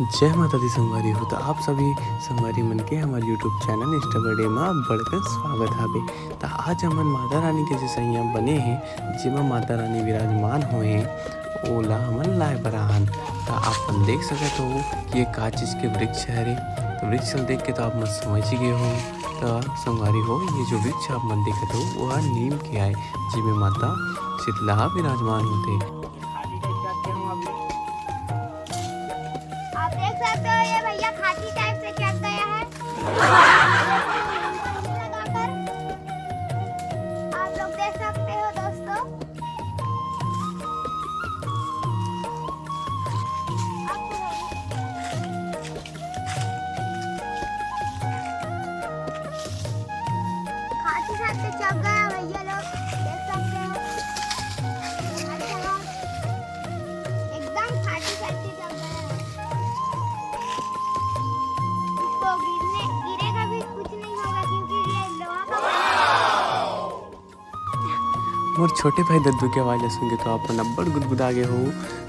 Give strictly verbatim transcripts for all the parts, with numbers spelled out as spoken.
जय माता दी संगवारी हो। त आप सभी संगवारी मन के हमर YouTube चैनल Insta Birthday म बड़कन स्वागत हावे। त आज हमन माता रानी के जे सइयाँ बने हे, जेमा माता रानी विराजमान होए हे, ओला हमन लाए बर आहन। त आप मन देख सकत हो कि ये का चीज के वृक्ष हरे। त वृक्ष ल देख के तो आप मन समझ ही गए हो। त संगवारी हो, ये जो वृक्ष आप मन देखत हो, वो ह नीम के आय, जेमे माता शीतला विराजमान होथे। आप देख सकते हो, ये भैया खांची टाइप से चढ़ गया है। लगाकर आप लोग देख सकते हो दोस्तों। खांची साथ से चढ़ गया भैया लोग, देख सकते हो। अच्छा, एकदम खांची साथ से चढ़ गया है। इसको गिरने, गिरेगा भी कुछ नहीं होगा क्योंकि ये लोहा का बना है। मोर छोटे भाई दद्दू के आवाज ला सुन के तो आप मन अब्बड़ गुदगुदा गे हो।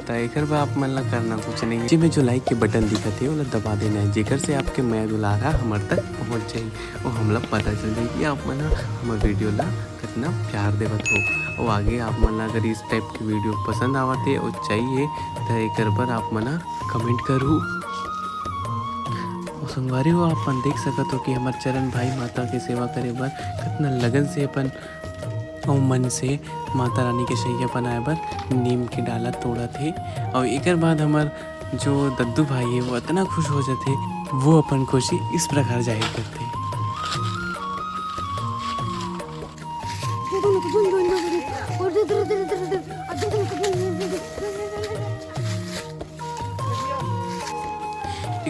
त एकर बर आप मन ला करना कुछ नहीं है। जेमे जो like के बटन दिखत हे, ओला दबा देना है, जेकर से आपके मया दुलार ह हमर तक पहुंच जाही। अउ हमला पता चल जाही कि आप मन ह हमर वीडियो ला कितना प्यार देवत हो। अउ आगे आप मन ला अगर इस टाइप के वीडियो पसंद आवत हे अउ चाहिए, त एकर बर आप मन ह कमेंट करू। अउ संगवारी हो, आप मन देख सकत हो कि हमर चरण भाई माता के सेवा करे बर कितना लगन से अपन अउ मन से माता रानी के सइयाँ बनाए बर नीम के डाला तोड़त हे। अउ एकर बाद हमर जो दद्दू भाई हे, वो इतना खुश हो जाथे, वो अपन खुशी इस प्रकार जाहिर करथे।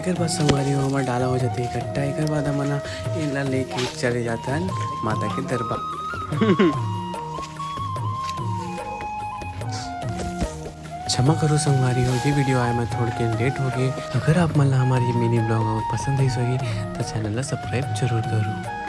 एकर बाद संगवारी हो, हमर डाला हो जाथे इकट्ठा। एकर बाद हमन ह एला लेके चले जाथन माता के दरबार। क्षमा करो संगवारी हो, ये वीडियो आए में थोड़ के लेट हो गए। अगर आप मन ला हमारी ये मिनी ब्लॉग अगर पसंद आइस होही, तो चैनल ला सब्सक्राइब जरूर करो।